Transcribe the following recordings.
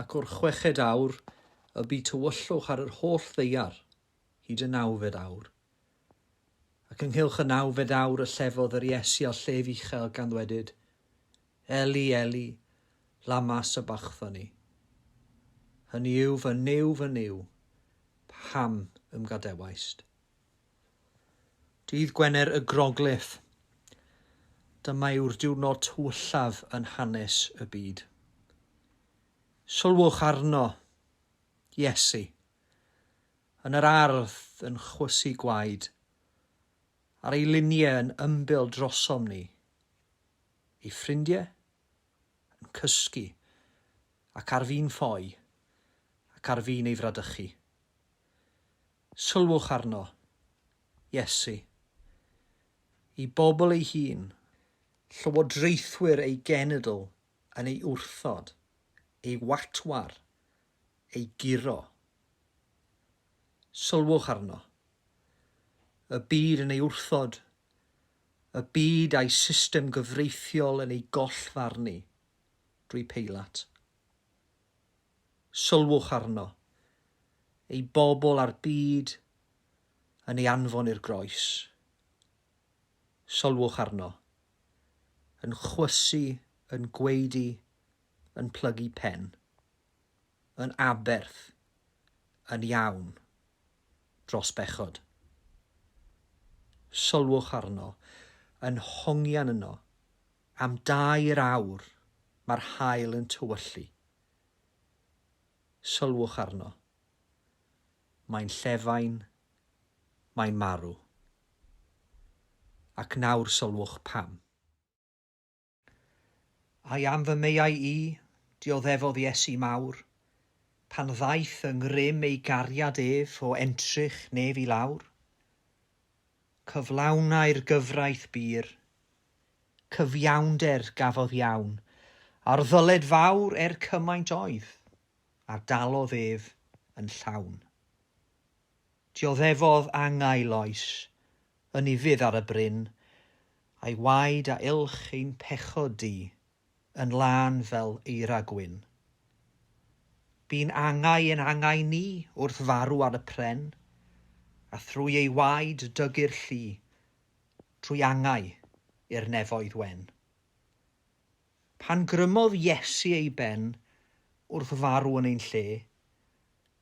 Ac o'r chweched awr y bu tywyllwch ar yr holl ddaear hyd y nawfed awr. Ac ynghylch y nawfed awr y llefodd yr Iesu â llef uchel gan ddwedyd, Eli, Eli, lama sabachthani? Hynny yw, fy Nuw, fy Nuw, paham y'm gadewaist? Dydd Gwener y Groglith. Dyma yw'r diwrnod tywyllaf yn hanes y byd. Sylwch arno, Iesu, yn yr ardd yn chwysu gwaed, ar ei luniau yn ymbil drosom ni, ei ffrindiau yn cysgu ac ar fin ffoi ac ar fin ei fradychu. Sylwch arno, Iesu. I bobl ei hun, llywodraethwyr ei genedl yn ei wrthod, ei watwar, ei guro. Sylwch arno. Y byd yn ei wrthod, y byd a'i system gyfreithiol yn ei gollfarnu drwy Peilat. Sylwch arno, ei bobl a'r byd yn ei anfon i'r groes. Sylwch arno, yn chwysu, yn gwaedu, yn plygu pen, yn aberth, yn iawn, dros bechod. Sylwch arno, yn hongian yno, am dair awr mae'r haul yn tywyllu. Sylwch arno. Mae'n llefain, mae'n marw. Ac nawr sylwch pam. Ai am fy meiau i, dioddefodd Iesu mawr, pan ddaeth yng ngrym ei gariad ef o entrych nef i lawr? Cyflawnai'r gyfraith bur, Cyfiawnder gafodd iawn, a'r ddyled fawr er cymaint oedd, a dalodd ef yn llawn. Dioddefodd angau loes, yn ufudd ar y bryn, a'i waed a ylch ein pechod du, yn lân fel eira gwyn. Bu'n angau ein angau ni wrth farw ar y pren, a thrwy ei waed dygir llu, trwy angau i'r nefoedd wen. Pan grymodd Iesu ei ben wrth farw yn ein lle,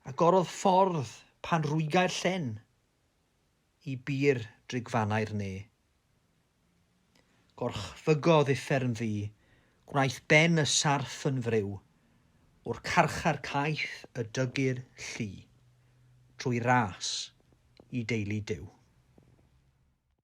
agorodd ffordd pan rwygai'r llen i bur drigfannau'r ne. Gorchfygodd uffern ddu, gwnaeth ben y sarff yn friw, o'r carchar caeth y dygir llu, trwy ras i deulu Duw.